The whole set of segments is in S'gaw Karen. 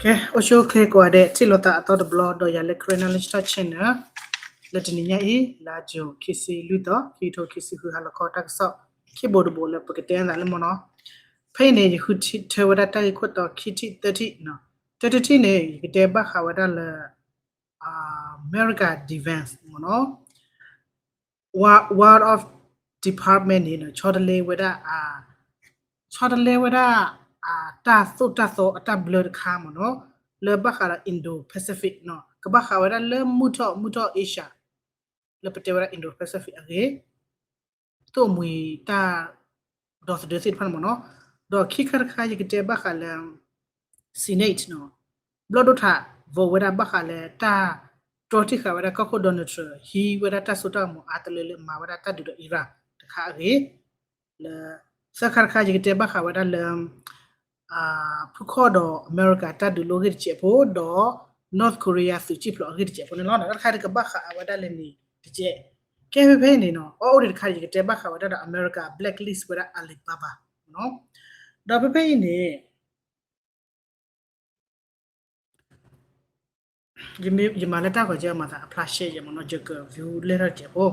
ကဲ အိၣ်ဆူၣ်အိၣ်ချ့ကိးဂၤဒဲး ထံၣ်လိာ်သးအသီတဘျီ ဒီးယၤလၢ Karen Knowledge Talk Channel လၢတနံၤညါအံၤ လါယူၤ ခံဆံလွံၢ်သီ ခံကထိခံဆံဃု ဟါလီၤခီတၢ်ကစီၣ် ခံဘိတဘိလၢပကတဲအသးလၢမ့ၢ်နီၤ. ဖဲအံၤန့ၣ် ယဃုထၢဝဲဒၣ်တၢ်ဂ့ၢ်ခိၣ်တီခံထံၣ်သၢထံၣ်, တၢထံၣ်န့ၣ် ယကတဲဘၣ်ဃးဝဲဒၣ်လၢ America Defense မ့ၢ်နီၤ War of Department န့ၣ် ဆီတလဲဝဲဒၣ် ဆီတလဲဝဲဒၣ် တၢ်သိၣ်တၢ်သီအတၢ်ဘျၢတခါမ့ၢ်နီၤ လၢဘၣ်ဃးဒီး Indo-Pacific နီၤ ကဘၣ်ဃးဝဲဒၣ်လၢမုၢ်ထီၣ် မုၢ်ထီၣ် Asia လၢပတဲဝဲဒၣ် Indo-Pacific အဂ့ၢ် သိၣ်မှံၤတၢ် ဒီသဒၢသ့ၣ်တဖၣ်န့ၣ်မ့ၢ်နီၤ. ဒီးခံခါတခါ ယကတဲဘၣ်ဃးလၢ Senate နီၤ ဘျီၣ်ဒိၣ်ထး vote ဝဲဒၣ်ဘၣ်ဃးလၢတၢ်တြီထံၣ်ဃာ်ဝဲဒၣ်ကီၢ်ခိၣ် Donald Trump ဟံးဝဲဒၣ်တၢ်စိတၢ်ကမီၤအါတလၢလၢမၤဝဲဒၣ်တၢ်ဒုးဒီး Iran တခါအဂ့ၢ် လၢ သၢခါတခါ ယကတဲဘၣ်ဃးဝဲဒၣ်လၢ ဖုခီၣ်ဒီး အမဲရကၤတၢ်ဒုးလိာ်အဂ့ၢ်တစဲးဖိ ဒီး North Korea သုးကံၣ်ဖျိးအဂ့ၢ်တစဲးဖိန့ၣ်လီၤ. တၢ်တခါတကဘၣ်ဃးဝဲဒၣ်လၢန့ၣ်တစဲး ကဲဖဲဖဲအံၤန့ၣ်နီၤ အအိၣ်ဒံးတခါ ယကတဲဘၣ်ဃးဝဲဒၣ်ဒီး အမဲရကၤ blacklist ဝဲဒၣ် Alibaba နီၤ ဒီးဖဲဖဲအံၤန့ၣ် ယမၤလၢတၢ်ဂီၤကဲမၤသးအဖျါရှဲယဲမ့ၢ်နီၤ ယက view လဲၢ်ထီၣ်တစဲးဖိ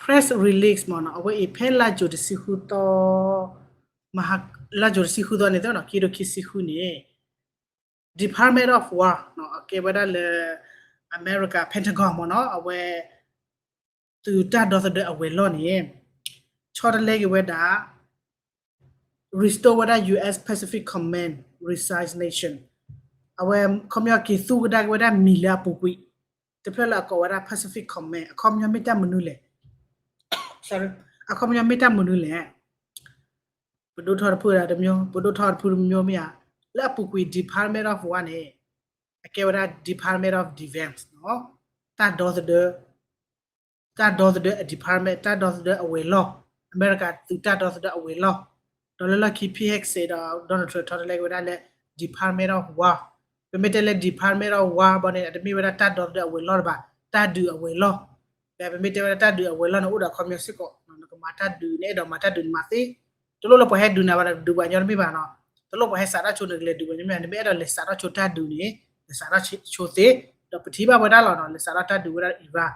press release မ့ၢ်နီၤ အဝဲအံၤဖဲလါယူၤတဆံဃုသီ လါယူၤတဆံဃုသီန့ၣ်သ့နီၤ ခံကထိခံဆံဃုန့ၣ် Department of War နီၤ အကဲဝဲဒၣ်လၢ အမဲရကၤ Pentagon မ့ၢ်နီၤ အဝဲ သုးတၢ်ဒီသဒၢအဝဲၤလီၢ်န့ၣ် ဆီတလဲက့ၤဝဲဒၣ် restore ဝဲဒၣ် U S Pacific Command resignation အဝဲ ခီပညီက့ၤသူကဒါက့ၤဝဲဒၣ်မံၤလၢအပူၤကွံာ် တဖျၢၣ်လၢအကိးဝဲဒၣ် Pacific Command အခီပညီမ့ၢ်တၢ်မနုၤလဲၣ် အခီပညီမ့ၢ်တၢ်မနုၤလဲၣ် ပဒိၣ်ထီၣ်တဖုတမျိုး ပဒိၣ်ထီၣ်တဖုတမျိုးမ့ၢ်ဧါ လၢအပူၤကွံာ် Department of War န့ၣ် အကဲဝဲဒၣ် Department of Defense နီၤ တၢ်ဒီသဒၢ တၢ်ဒီသဒၢအ department တၢ်ဒီသဒၢအဝဲၤလီၢ် အမဲရကၤသုးတၢ်ဒီသဒၢအဝဲၤလီၢ် ဒီးလၢလီၢ်ခံ ဖံဟဲကစဲးဒီး Donald Trump ဆီတလဲက့ၤဝဲဒၣ်လၢ Department of War ပမ့ၢ်တဲလၢ Department of War ဘၣ်န့ၣ် အတမ့ၢ်ဝဲဒၣ်တၢ်ဒီသဒၢအဝဲၤလီၢ်တဘၣ် တၢ်ဒုးအဝဲၤလီၢ် ဒီးပမ့ၢ်တဲဝဲဒၣ်တၢ်ဒုးအဝဲၤလီၢ်န့ၣ် အိၣ်ဒီးအခီပညီစ့ၢ်ကီး နကမၤတၢ်ဒုး နအဲၣ်ဒိးမၤတၢ်ဒုးနမၤသ့ တလိၣ်လၢပှၤဟဲဒုးနၤဘၣ်ဒီးဒုးပှၤညီတမ့ၢ်ဘၣ်နီၤ တလိၣ်ပှၤဟဲစးထီၣ်ဆိနကလဲၤဒုးပှၤညီမ့ၢ် နမ့ၢ်အဲၣ်ဒိးလဲၤစးထီၣ်ဆိတၢ်ဒုးန့ၣ် လဲၤစးထီၣ်ဆိသ့ ဒီးပထံၣ်ဘၣ်ဝဲဒၣ်လီၤနီၤ လဲၤစးထီၣ်တၢ်ဒုးဝဲဒၣ် Iran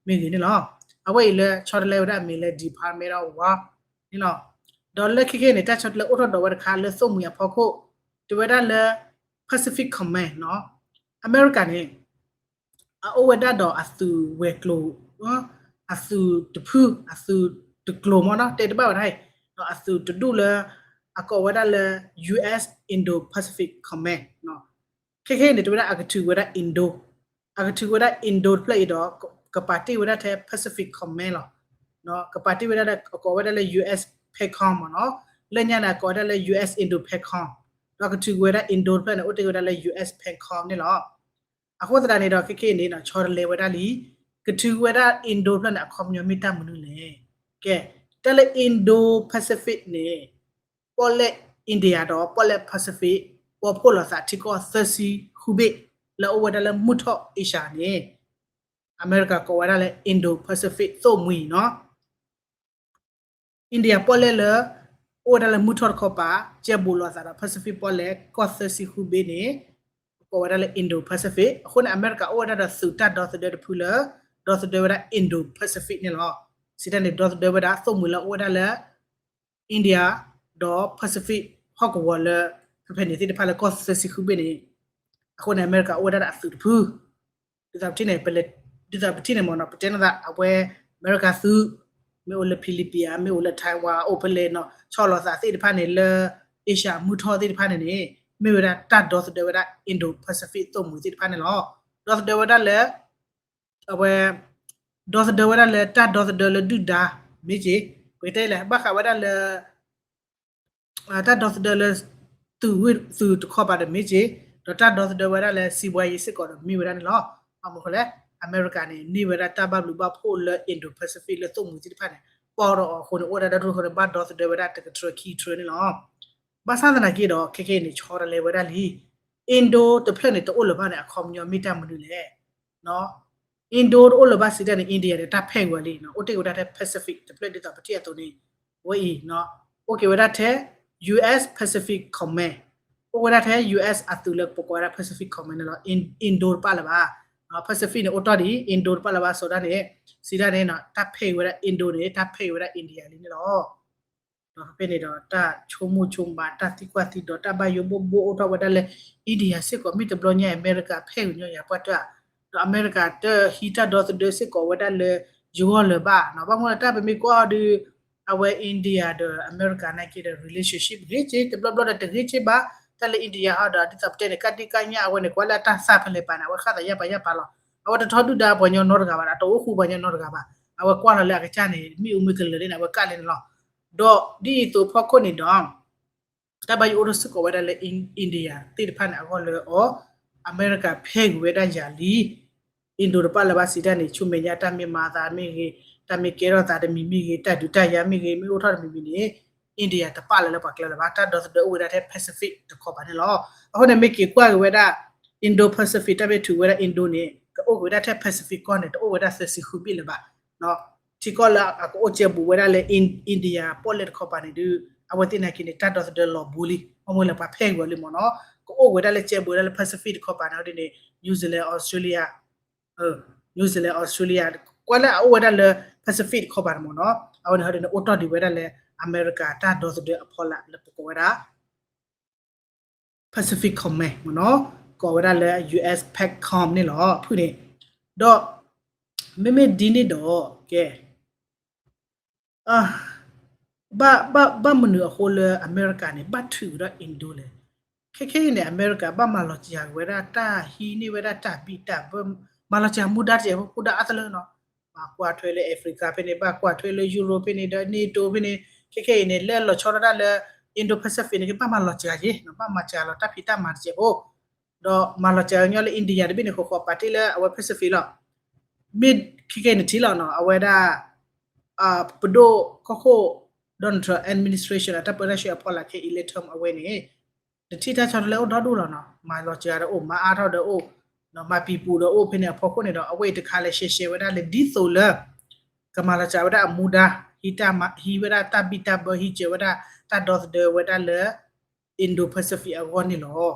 မ့ၢ်ဂ့ၤန့ၣ်လီၤ အဝဲအံၤလၢဆီတလဲဝဲဒၣ်အမံၤလၢ Department of War န့ၣ်လီၤ ဒီးလၢခဲခဲန့ၣ် တၢ်ဆီတလဲအိၣ်ထီၣ်ဒီးဝဲတခါလၢသိၣ်မှံၤအဖီခိၣ် တဲဝဲဒၣ်လၢ Pacific Command နီၤ အမဲရကၤန့ၣ် အအိၣ်ဝဲဒၣ်ဒီးအသုးဝဲၤကျိၤ အသုးတဖု အသုးတကျိၤမ့ၢ်နီၤ တဲတဘၣ်ဝဲဒၣ်အံၤ ဒီးအသုးတဒူၣ်လၢ အကိးဝဲဒၣ်လၢ U S Indo-Pacific Command ခဲခဲအံၤန့ၣ် တဲဝဲဒၣ်အကထုးဝဲဒၣ် Indo အကထုးဝဲဒၣ် Indo တဖျၢၣ်အံၤဒီး ကပာ်တ့ၢ်ဝဲဒၣ်ထဲ Pacific Command လီၤ ကပာ်တ့ၢ်ဝဲဒၣ် အကိးဝဲဒၣ်လၢ U S PACOM မ့ၢ်နီၤ လၢညါန့ၣ် အကိးဝဲဒၣ်လၢ U S Indo-PACOM ဒီးကထုးဝဲဒၣ် Indo တဖျၢၣ်န့ၣ် အိၣ်တ့ၢ်ဝဲဒၣ်လၢ U S PACOM န့ၣ်လီၤ အဃိသတးန့ၣ်ဒီး ခဲခဲအံၤန့ၣ် ဆီတလဲဝဲဒၣ်လံ ကထုးဝဲဒၣ် Indo တဖျၢၣ်န့ၣ် အခီပညီမ့ၢ်တၢ်မနုၤလဲၣ် ကဲ တၢ်လၢ Indo-Pacific န့ၣ် ပီၣ်လဲၣ် India ဒီးပီၣ်လဲၣ် Pacific ပီၣ်ဖှိၣ်လိာ်သးထံကီၢ်သၢဆံဃုဘ့ၣ် လၢအအိၣ်ဝဲဒၣ်လၢမုၢ်ထီၣ် Asia န့ၣ် အမဲရကၤကိးဝဲဒၣ်လၢ Indo-Pacific သိၣ်မှံၤနီၤ India ပီၣ်လဲၣ်လၢ အိၣ်ဝဲဒၣ်လၢမုၢ်ထီၣ်တခီပၤ ကဲဘူးလိာ်သးဒီး Pacific ပီၣ်လဲၣ် ကီၢ်သၢဆံဃုဘ့ၣ်န့ၣ် ကိးဝဲဒၣ်လၢ Indo-Pacific အဃိန့ၣ် အမဲရကၤအိၣ်ဝဲဒၣ်ဒီးသုးတၢ်ဒီသဒၢတဖုလၢ ဒီသဒၢဝဲဒၣ် Indo-Pacific န့ၣ်လီၤ. စံးတၢ်န့ၣ် ဒီသဒၢဝဲဒၣ်သိၣ်မှံၤလၢအိၣ်ဝဲဒၣ်လၢ India ဒီး Pacific ဟီၣ်ကဝီၤလၢ ဖဲဖဲန့ၣ်သ့ၣ်တဖၣ်လၢ ကီၢ်သၢဆံဃုဘ့ၣ်န့ၣ် အဃိန့ၣ် အမဲရကၤအိၣ်ဝဲဒၣ်ဒီးအသုးတဖု ဒ်သိးပထံၣ်န့ၣ် ပလဲၤ ဒ်သိးပထံၣ်န့ၣ်မ့ၢ်နီၤ ပတဲနသး အဝဲ အမဲရကၤသုး မ့ၢ်အိၣ်လၢ Philippines မ့ၢ်အိၣ်လၢ Taiwan အိၣ်ဖဲလဲၣ်နီၤ ဆီၣ်လီၤသးသ့ၣ်တဖၣ်န့ၣ်လၢ Asia မုၢ်ထီၣ်သ့ၣ်တဖၣ်န့ၣ်န့ၣ် မ့ၢ်ဝဲဒၣ်တၢ်ဒီသဒၢဝဲဒၣ် Indo-Pacific သိၣ်မှံၤသ့ၣ်တဖၣ်န့ၣ်လီၤ. ဒီသဒၢဝဲဒၣ်လၢ အဝဲ ဒီသဒၢဝဲဒၣ်လၢတၢ်ဒီသဒၢလၢဒုၣ်ဒါ မ့ၢ်က့ၤ ပကတဲလဲၣ် ဘၣ်ဃးဝဲဒၣ်လၢ တၢ်ဒီသဒၢလၢ သုးဝ့ၢ်သုးတခီပၤဒီး မ့ၢ်က့ၤ ဒီးတၢ်ဒီသဒၢဝဲဒၣ်လၢ စီးပွားရေး စ့ၢ်ကီးဒီး မ့ၢ်ဝဲဒၣ်န့ၣ်လီၤ. ဘၣ်မနုၤဃိလဲၣ် အမဲရကၤန့ၣ် န့ၢ်ဝဲဒၣ်တၢ်ဘၣ်ဘျုးဘၣ်ဖှိၣ်လၢ Indo-Pacific လၢသိၣ်မှံၤသ့ၣ်တဖၣ်န့ၣ် ပီၣ်ထီၣ်အီၤအဃိန့ၣ် အိၣ်ဝဲဒၣ်ဒီဒူၣ်အဃိန့ၣ် ဘၣ်ဒီသဒၢဝဲဒၣ်တကထြၢခံထြၢန့ၣ်လီၤ. ဘၣ်ဆၣ်သနာ်က့ဒီး ခဲကနံၣ်အံၤန့ၣ် ဆီတလဲဝဲဒၣ်လံ Indo တဖျၢၣ်န့ၣ် တအိၣ်လၢၤဘၣ်န့ၣ် အခီပညီမ့ၢ်တၢ်မနုၤလဲၣ် Indo တအိၣ်လၢၤဘၣ်စံးတၢ်န့ၣ် India ဒီးတၢ်ဖဲးဝဲလံ အိၣ်တ့ၢ်ဝဲဒၣ်ထဲ Pacific တဖျၢၣ်ဒ်သိးပထံၣ်အသိးန့ၣ် ဝဲအံၤ အိၣ်က့ၤဝဲဒၣ်ထဲ U S Pacific Command အိၣ်ဝဲဒၣ်ထဲ U S အသုးလၢပကိးဝဲဒၣ် Pacific Command န့ၣ်လီၤ. Indo တပာ်လၢၤဘၣ်, Pacific န့ၣ် အိၣ်တီၢ်ဒံး Indo တပာ်လၢၤဘၣ် ဆိုတော့န့ၣ် စံးဒၣ်န့ၣ် တၢ်ဖဲးက့ၤဝဲဒၣ် Indo န့ၣ် တၢ်ဖဲးက့ၤဝဲဒၣ် India လံန့ၣ်လီၤ. ဒီးဖဲန့ၣ်ဒီး တၢ်ဆိကမိၣ်ဆိကမး တၢ်သံကွၢ်သံဒိး တၢ်ဘၣ်ယိၣ်ဘိၣ်ဘိၣ်အိၣ်ထီၣ်ဝဲဒၣ်လၢ India စ့ၢ်ကီး မ့ၢ်တဘျီညါ အမဲရကၤဖဲးက့ၤညီယၤပှၢ်တၢၢ်, ဒီးအမဲရကၤတဟံးတၢ်ဒီသဒၢစ့ၢ်ကီးဝဲဒၣ်လၢ ယဂီၢ်လၢၤဘၣ်နီၤ. ဘၣ်မနုၤလၢတၢ်ပမ့ၢ်ကွၢ်အီၤဒီး အဝဲ India ဒီးအမဲရကၤနာ်က့ဒီး relationship ဂ့ၤက့ တဘျီဘျီဒီးတဂ့ၤက့ဘၣ်, တၢ်လၢ India ဟီဒီး ဒ်သိးပတဲန့ၣ် ကးဒံကးညၣ် အဝဲန့ၣ် ကွၢ်လၢအတၢ်သၣ်ဖဲလဲၣ်ပာ်န့ၣ် အဝဲဃၣ်သးယၢ်ပာ်ယၢ်ပာ်လီၤ. အဝဲတထီဒုၣ်ဒါပှၤညီနီတဂၤဘၣ်, တအိၣ်ဃူပှၤညီနီတဂၤဘၣ်. အဝဲကွၢ်လီၤလၢအကစၢ်န့ၣ် မ့ၣ်အူမ့ၢ်ကလၢာ်န့ၣ် အဝဲကၣ်လဲၣ်န့ၣ်လီၤ. ဒီးဒ်အံၤသိးဖီခိၣ်န့ၣ်ဒီး တၢ်ဘၣ်ယိၣ်အိၣ်ထီၣ်စ့ၢ်ကီးဝဲဒၣ်လၢ India သ့ၣ်တဖၣ်န့ၣ်အဂီၢ်လၢအီၤ, အမဲရကၤဖဲးက့ၤဝဲဒၣ်ယၤလံ Indo တပာ်လၢၤဘၣ် စံးတၢ်န့ၣ် ဆူမဲာ်ညါတၢ်မ့ၢ်မၤသးမ့ၢ်ဂ့ၤ, တၢ်မ့ၢ်ကဲထီၣ်သးတမံၤမ့ၢ်ဂ့ၤ, တၢ်ဒုးတၢ်ယၤမ့ၢ်ဂ့ၤ, မ့ၢ်အိၣ်ထီၣ်တမံၤမံၤန့ၣ် India တပာ်လၢၤလၢပှၤကျဲလၢၤဘၣ်. တၢ်ဒီသဒၢအိၣ်ဝဲဒၣ်ထဲ Pacific တခီပၤန့ၣ်လီၤ. အဃိန့ၣ် မ့ၢ်က့ၤကွၢ်က့ၤဝဲဒၣ် Indo-Pacific တၢ်မ့ၢ်ထုးဝဲဒၣ် Indo န့ၣ် ကအိၣ်က့ၤဝဲဒၣ်ထဲ Pacific ကီၢ်န့ၣ် တအိၣ်ဝဲဒၣ်သၢဆံဃုဘ့ၣ်လၢၤဘၣ်. ထံကီၢ်လၢအကအိၣ်ကဲဘူးဝဲဒၣ်လၢ India ပီၣ်လဲၣ်တခီပၤန့ၣ်ဒုး အဝဲသ့ၣ်နာ်က့န့ၣ် တၢ်ဒီသဒၢလီၤဘိလံ, အမ့ၢ်လၢပှၤဖဲးက့ၤဝဲလံမ့ၢ်နီၤ. ကအိၣ်ဝဲဒၣ်လၢကဲဘူးဝဲဒၣ်လၢ Pacific တခီပၤန့ၣ်ဒ်န့ၣ် New Zealand, Australia, New Zealand, Australia ကွၢ်လၢအအိၣ်ဝဲဒၣ်လၢ Pacific တခီပၤန့ၣ်မ့ၢ်နီၤ. အဝဲန့ၣ်ဟီဒ်န့ၣ် အိၣ်တီၢ်ဒံးဝဲဒၣ်လၢ အမဲရကၤတၢ်ဒီသဒၢအဖီလာ်လၢပကိးဝဲဒၣ် Pacific Command မ့ၢ်နီၤ, ကိးဝဲဒၣ်လၢ U S PACOM န့ၣ်လီၤ ဖုၣ်န့ၣ်. ဒီး မ့မ့ၢ်ဒ်န့ၣ်ဒီး ကဲ ဘၣ် ဘၣ် ဘၣ်မနုၤအဃိလၢအမဲရကၤန့ၣ် ဘၣ်ထုးကဒီး Indo လဲၣ်. ခဲခဲအံၤန့ၣ် အမဲရကၤဘၣ်မၤလီၤစှၤက့ၤဝဲဒၣ်တၢ်ဟံးန့ၢ်ဝဲဒၣ်တၢ်ဘံၣ်တၢ်ဘၢ, မၤလီၤစှၤမူဒါတစဲးဖိ မူဒါအါတလၢနီၤ. ဘၣ်ကွၢ်ထွဲလၢ Africa ဖဲန့ၣ်, ဘၣ်ကွၢ်ထွဲလၢ Europe ဖဲန့ၣ်ဒီး NATO ဖဲန့ၣ်, ခဲခဲအံၤန့ၣ် လၢလီၤဆီဒၣ်တၢ်လၢ Indo-Pacific န့ၣ် ကဘၣ်မၤလီၤစှၤက့ၤ, ဘၣ်မၤစှၤလီၤတၢ်ဖံးတၢ်မၤတစဲးဖိ ဒီးမၤလီၤစှၤကညီလၢ India တဘ့ၣ်န့ၣ် ဃီဃီပာ်တ့ၢ်လၢအဝဲ Pacific လီၤ. မ့ၢ်ခဲခဲအံၤနထံၣ်လီၤနီၤ, အဝဲဒၣ် ပဒိၣ်ကီၢ်ခိၣ် Donald Trump administration အတၢ်ပၢတၢ်ဆှၢအဖီလာ်ခဲအံၤလၢ term အဝဲန့ၣ် နထံၣ်တၢ်ဆီတလဲအိၣ်ဒီဒူၣ်လီၤနီၤ. မၤလီၤစှၤဒီးအိၣ်, မၤအါထီၣ်ဒီးအိၣ်, မၤပံၤပူၤဒီးအိၣ်ဖဲန့ၣ်အဖီခိၣ်န့ၣ်ဒီး အဝဲအံၤတခါလဲၤရှဲရှဲဝဲဒၣ်လၢ ဒ်သိးလၢ ကမၤလီၤစှၤဝဲဒၣ်အမူဒါ, ဟံးတၢ်မၤ, ဟံးဝဲဒၣ်တၢ်ဘံၣ်တၢ်ဘၢ, ဟံးစၢၤဝဲဒၣ်တၢ်ဒီသဒၢဝဲဒၣ်လၢ Indo-Pacific အဂီၢ်န့ၣ်လီၤ.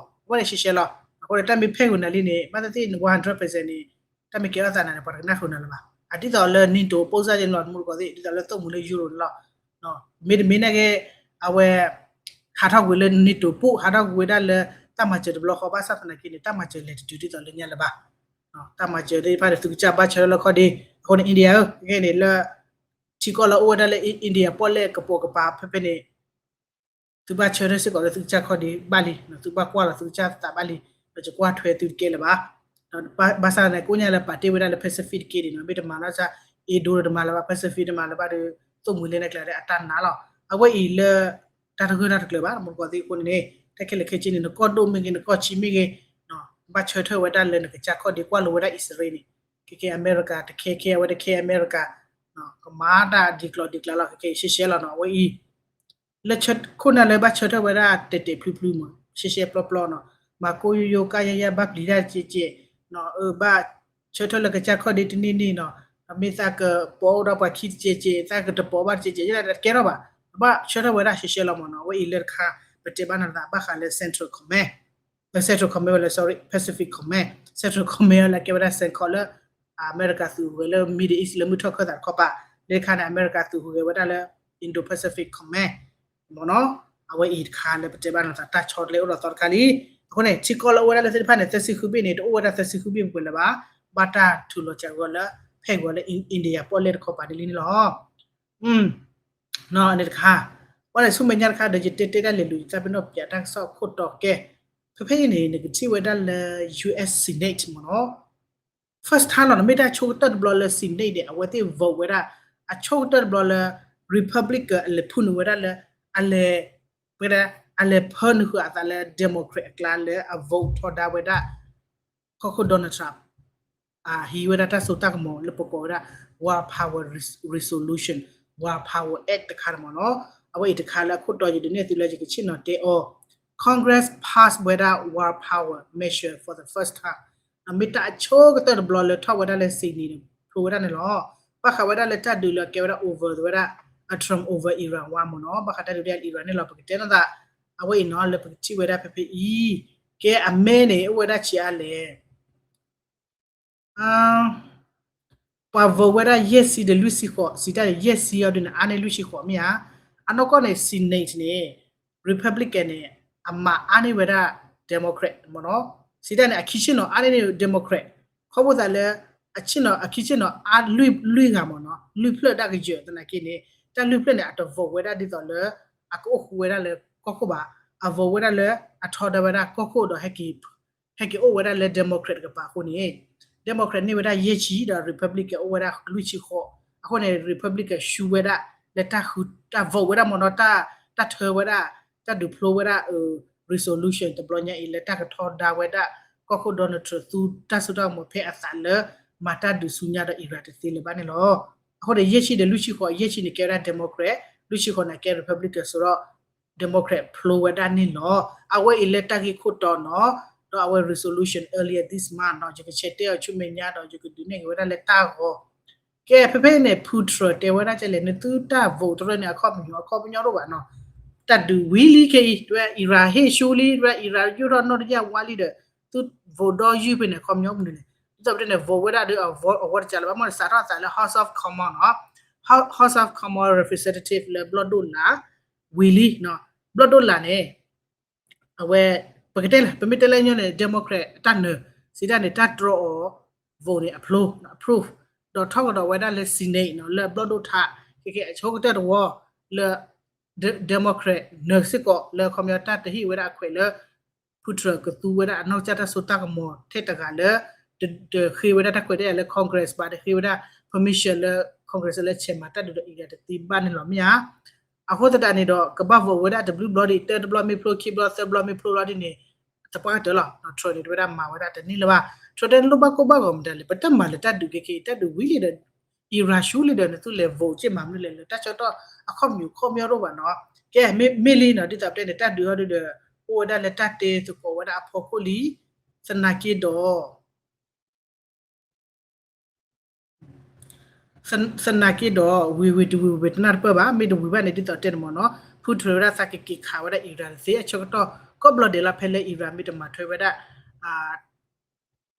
အဝဲန့ၣ်ရှဲရှဲလီၤ. အဃိန့ၣ် တၢ်မ့ၢ်ဖဲးဂုာ်နၤလံန့ၣ် ဘၣ်သ့ၣ်သ့ၣ် one hundred percent န့ၣ် တၢ်မ့ၢ်ကဲထီၣ်သးနၤန့ၣ် ပှၤတကနၣ်ဃုာ်နၤလၢၤဘၣ်. အဒ်သိးလၢ NATO ပုံစံ န့ၣ်လီၤ တမူတကိးသ့ၣ် ဒ်သိးလၢသိၣ်မှံၤလၢ Euro န့ၣ်လီၤ. မ့တမ့ၢ်နာ်က့ အဝဲ ဟးထီၣ်ကွံာ်လၢ NATO ပူၤ ဟးထီၣ်ကွံာ်ဝဲဒၣ်လၢ တၢ်မၤစၢၤတဘျီဃီ ဘၣ်ဆၣ်သနာ်က့န့ၣ် တၢ်မၤစၢၤလဲၤတတုၤဒ်သိးလၢညါလၢၤဘၣ်. တၢ်မၤစၢၤသ့ၣ်တဖၣ်န့ၣ် သုကစၢ်ဘၣ်ဆၢထၢၣ်လၢခီၣ်ဒ့, အဃိန့ၣ် India ဧၢ, ခဲကနံၣ်အံၤန့ၣ်လၢ ထံကီၢ်လၢအိၣ်ဝဲဒၣ်လၢ India ပီၣ်လဲၣ်ကပိာ်ကပၤဖဲဖဲန့ၣ် သုဘၣ်ဆၢထၢၣ်စ့ၢ်ကီးလၢသုကစၢ်ခီၣ်ဒ့ဘၣ်လံ, သုဘၣ်ကွၢ်လီၤသုကစၢ်သးဘၣ်လံ, ဒီးယကွၢ်ထွဲသုတကဲလၢၤဘၣ်. ဒီးဘၣ်ဆၣ်သနာ်က့ ကိညါလၢပာ်တ့ၢ်ဝဲဒၣ်လၢ Pacific တက့န့ၣ်နီၤ, မ့ၢ်တမၤနီၢ်ဆါ Indo တမၤလၢၤဘၣ်, Pacific တမၤလၢၤဘၣ်ဒီး သိၣ်မှံၤလၢနကျါဒီးအတၢ်နာ်လီၤ. အဝဲအံၤလၢ တၢ်တဂၢၢ်တၢ်တကျၢၤဘၣ်, တမူတကိးသ့ၣ်အဃိန့ၣ်န့ၣ် တၢ်ခဲလၢာ်ခဲဆ့န့ၣ် နကီၢ်ဒိၣ်မ့ၢ်ဂ့ၤ နကီၢ်ဆံမ့ၢ်ဂ့ၤ ဘၣ်ဆၢထၢၣ်ဝဲဒၣ်လၢနကစၢ်ခီၣ်ဒ့ ကွၢ်လိဝဲဒၣ်အံၣ်စရ့လးန့ၣ်, ခဲကဲအမဲရကၤတခဲခဲ အဝဲတခဲအမဲရကၤ, ကမၤတၢ်ဒ်ကျိၤဒ်ကျါလီၤ, ခဲကဲရှဲရှဲလီၤနီၤ, အဝဲအံၤ လၢခိၣ်နၢ်လၢဘၣ်ဆၢထၢၣ်ဝဲဒၣ်တဲာ်တဲာ်ဖျုဖျုမး ရှဲရှဲပျီပျီနီၤ, မၤကိယိယိကါယါယါ ဘၣ်ပျံၤတၢ်တကဲးကဲး, ဘၣ်ဆၢထၢၣ်လၢကစၢ်ခီၣ်ဒ့တန့ၢ်န့ၣ်နီၤ, မ့ၢ်သးကပိာ်အိၣ်ဒီးပှၤခံတကဲးကဲး သးကတပိာ်ဘၣ်တကဲးကဲး တကဲထီၣ်ဘၣ်, ဘၣ်ဆၢထၢၣ်ဝဲဒၣ်ရှဲရှဲလီၤမးနီၤ, အဝဲအံၤလၢတခါ ပတဲဘၣ်နသးဘၣ်ဃးလၢ Central Command, Central Command ဝဲလၢ sorry Pacific Command, Central Command လၢကဲဝဲဒၣ်စဲးခီးလၢ အမဲရကၤသုးဟူးဂဲၤလၢ Middle East လၢမုၢ်ထီၣ်ခၢၣ်သးတခီပၤ, လၢတခါန့ၣ် အမဲရကၤသုးဟူးဂဲၤဝဲဒၣ်လၢ Indo-Pacific Command မ့ၢ်နီၤ, အဝဲအံၤတခါလၢပတဲဘၣ်နသးတၢ်ဆီတလဲအိၣ်ဒီးသီတခါလံ. အဃိန့ၣ် ထံကီၢ်လၢအိၣ်ဝဲဒၣ်လၢသ့ၣ်တဖၣ်န့ၣ် သၢဆံဃုဘ့ၣ်န့ၣ် တအိၣ်ဝဲဒၣ်သၢဆံဃုဘ့ၣ်ပှဲၤလၢၤဘၣ်, ဘၣ်တၢ်ထုးလီၤစှၤဂီၤလၢ ဖဲးဂီၤလၢ India ပီၣ်လဲၣ်တခီပၤဒ်လံန့ၣ်လီၤ. န့ၣ်တခါ, ဝဲန့ၣ်ဆူမဲာ်ညါတခါဒီး ယတဲတဲဒၣ်လဲာ်လူၤ ယသးပ့ၤနီၣ်ပၠးတၢ်ကစီၣ်ခိၣ်တီကဲ, ဖဲဖဲအံၤန့ၣ် နကထံၣ်ဝဲဒၣ်လၢ U S Senate မ့ၢ်နီၤ, first time လီၤနီၤ, မ့ၢ်တၢ်ဆိကတၢၢ်တဘျီလၢ Senate န့ၣ် အဝဲသ့ၣ် vote ဝဲဒၣ်, အဆိကတၢၢ်တဘျီလၢ Republican အလဲၤဖုၣ်နုာ်ဝဲဒၣ်လၢ အလဲၤ ဝဲဒၣ် အလဲၤဖၢနုာ်ဃုာ်အသးလၢ Democrat အကျါလၢအ vote ထီဒါဝဲဒၣ် ကီၢ်ခိၣ် Donald Trump အဟံးဝဲဒၣ်တၢ်စိတၢ်ကမီၤလၢပကိးဝဲဒၣ် War Power Res-, Resolution, War Power Act တခါန့ၣ်မ့ၢ်နီၤ, အဝဲအံၤတခါလၢအခိၣ်တီယဒုးနဲၣ်သုလၢယကဆ့ၣ်နီၤတဲအီၤ, Congress pass ဝဲဒၣ် War Power Measure for the first time, မ့ၢ်တၢ်အဆိကတၢၢ်တဘျီလၢထီၣ်ဝဲဒၣ်လၢ Senate န့ၣ် ဖျိဝဲဒၣ်န့ၣ်လီၤ. ဘၣ်ဃးဝဲဒၣ်လၢတၢ်ဒုးလၢအကဲဝဲဒၣ် over ဝဲဒၣ် အ Trump over Iran war မ့ၢ်နီၤ, ဘၣ်ဃးတၢ်ဒုးဒ် Iran န့ၣ်လီၤ, ပကတဲနီၤသး အဝဲအံၤနီၤ လၢပကထံၣ်ဝဲဒၣ်ဖဲဖဲအံၤ, ကဲအမဲန့ၣ် အိၣ်ဝဲဒၣ်ဆံးအါလဲၣ် ပှၤ vote ဝဲဒၣ် ယဲၢ်ဆံဒီးလွံၢ်ဆံဃိး, စံးတၢ်န့ၣ် ယဲၢ်ဆံအီၤဒုန့ၣ် အါန့ၢ်လွံၢ်ဆံဃိးမ့ၢ်ဧါ. အနီၢ်ကီၢ်န့ၣ် Senate န့ၣ် Republican န့ၣ် အမၤအါန့ၢ်ဝဲဒၣ် Democrat မ့ၢ်နီၤ. စံးတၢ်န့ၣ် အခံဆ့ၣ်နီၤ အါန့ၢ်န့ၣ် Democrat ခီဖျိသးလၢ အဆ့ၣ်နီၤ အခံဆ့ၣ်နီၤ အါလွံၢ်ဂၤမ့ၢ်နီၤ, လွံၢ်ဖျၢၣ်တၢ်ကယၢၤသနာ်က့န့ၣ် တၢ်လွံၢ်ဖျၢၣ်န့ၣ် အတ vote ဝဲဒၣ်ဒ်သိးလၢ အကအိၣ်ဃူဝဲဒၣ်လၢကီၢ်ခိၣ်ဘၣ်, အ vote ဝဲဒၣ်လၢ အထီဒါဝဲဒၣ်ကီၢ်ခိၣ်ဒီး ဟဲက့ၤအိၣ်ဝဲဒၣ်လၢ Democrat တကပၤအဃိန့ၣ် Democrat န့ၢ်ဝဲဒၣ်ယဲၢ်ဆံဒီး Republican အိၣ်ဝဲဒၣ်လွံၢ်ဆံဃိး, အဃိန့ၣ် Republican ရှုံးဝဲဒၣ် လၢတၢ်ဃု တၢ် vote ဝဲဒၣ်မ့ၢ်နီၤ, တၢ် တၢ်ထၢဝဲဒၣ် တၢ်ဒုးဖျိဝဲဒၣ် resolution တဘျီညါအံၤ လၢတၢ်ကထီဒါဝဲဒၣ် ကီၢ်ခိၣ် Donald Trump သူတၢ်စိတၢ်ကမီၤဖဲအသးလၢ မၤတၢ်ဒုးဆူညါဒီး Iran တသ့လၢၤဘၣ်န့ၣ်လီၤ. အဃိန့ၣ် ယဲၢ်ဆံဒီးလွံၢ်ဆံဃိး, ယဲၢ်ဆံန့ၣ်ကဲဝဲဒၣ် Democrat, လွံၢ်ဆံဃိးန့ၣ်ကဲ Republican စ့ၢ်ဒီး Democrat ဖျိဝဲဒၣ်န့ၣ်လီၤ. အဝဲအံၤလၢတၢ်ဂ့ၢ်ခိၣ်တီနီၤ, ဒီးအဝဲ resolution earlier this month နီၤ, ယကဆဲးတဲအီၤဆူမဲာ်ညါဒီး ယကဒုးနဲၣ်က့ၤဝဲဒၣ်လၢတၢ်ဂီၤ ကဲ ဖဲဖဲန့ၣ် ဖုထြၢၣ် တဲဝဲဒၣ်ကဲလဲၣ်, နသုတၢ် vote တရၢန့ၣ် အခီပညီ အခီပညီတအိၣ်ဘၣ်နီၤ, တၢ်ဒုးဝံၤလံခဲအံၤ တဝဲ Iran ဟ့ၣ်ဆူလံ, တဝဲ Iran ယိၣ်ထီၣ်နီၢ်တယၢ်ဝါလံဒီး သု vote ဒီးယုၢ်ဖဲန့ၣ် အခီပညီမနုၤလဲၣ်. ဒ်သိးပတဲန့ၣ် vote ဝဲဒၣ်ဒီး အဝဲတစးလၢၤဘၣ်, မ့ၢ်စးထီၣ်သးလၢ House of Commons နီၤ, House of Commons representative လၢဘျီၣ်ဒိၣ်လာ် ဝံၤလံ, ဘျီၣ်ဒိၣ်လာ်န့ၣ် အဝဲ ပကတဲလၢ ပမ့ၢ်တဲလၢညီန့ၣ် Democrat အတၢ်နၢၤ စံးတၢ်န့ၣ် တၢ်တြီအီၤ vote န့ၣ် အဖျိ approve ဒီးထီၣ်ကဒီးဝဲဒၣ်လၢ Senate နီၤ လၢဘျီၣ်ဒိၣ်ထး ခဲကဲအဆိကတၢၢ်တဝီ လၢ Democrat နၢၤစ့ၢ်ကီး လၢခီပညီတၢ်တဟ့ၣ်ဝဲဒၣ်အခွဲးလၢ ဖုထြၢၣ် ကသူဝဲဒၣ်အနီၢ်ကစၢ်တၢ်စိတၢ်ကမီၤထဲတဂၤလၢ တဃ့ဝဲဒၣ်တၢ်ခွဲးတၢ်ယာ်လၢ Congress ဘၣ်, တဃ့ဝဲဒၣ် permission လၢ Congress လၢဆဲးမၤတၢ်ဒုးဒီး Iran တသ့ဘၣ်န့ၣ်လီၤမ့ၢ်ဧါ. အဃိသတးန့ၣ်ဒီး ကဘၣ် vote ဝဲဒၣ်တဘျုးဘျီဒံး တၢတဘျီမ့ၢ်ဖျိ ခံဘျီ သၢဘျီမ့ၢ်ဖျိလီၤဒ်န့ၣ် တပှၢ်ကတၢၢ်လီၤ. Trump န့ၣ် တဝဲဒၣ်မၤဝဲဒၣ်တန့ၢ်လၢၤဘၣ်. Trump တဲန့ၣ်လိၣ်ဘၣ်ကိၢ်ဘၣ်ဂီၤမတၤလဲၣ်, ပတၢ်မၤလၢတၢ်ဒုးခဲကဲအံၤ တၢ်ဒုးဝံၤလံဒီး Iran ဆူလံဒီး နသုလဲၤ vote က့ၤမၤမနုၤလဲၣ် လၢတၢ်ဆၢကတီၢ်အခီပညီ ခီပညီတအိၣ်ဘၣ်နီၤ. ကဲ မ့မ့ၢ်လံနီၤ ဒ်သိးပတဲန့ၣ် တၢ်ဒုးဟီဒုဒီး အိၣ်ဝဲဒၣ်လၢတၢ်တဲသကိးဝဲဒၣ်အဖီခိၣ်လံ သနာ်က့ဒီး သနာ်က့ဒီး ဝံၤဝံၤတဝံၤဝံၤတနၢ်တပၢၢ်ဘၣ်, မ့ၢ်တဝံၤဘၣ်န့ၣ် ဒ်သိးတဲန့ၣ်မ့ၢ်နီၤ ဖုထြၢၣ် ဝဲဒၣ်သးကက့ၤခးဝဲဒၣ် Iran တသ့ အဆၢကတီၢ် ကိးဘျီဒဲးလီၤ ဖဲလၢ Iran မ့ၢ်တမၤထွဲဝဲဒၣ်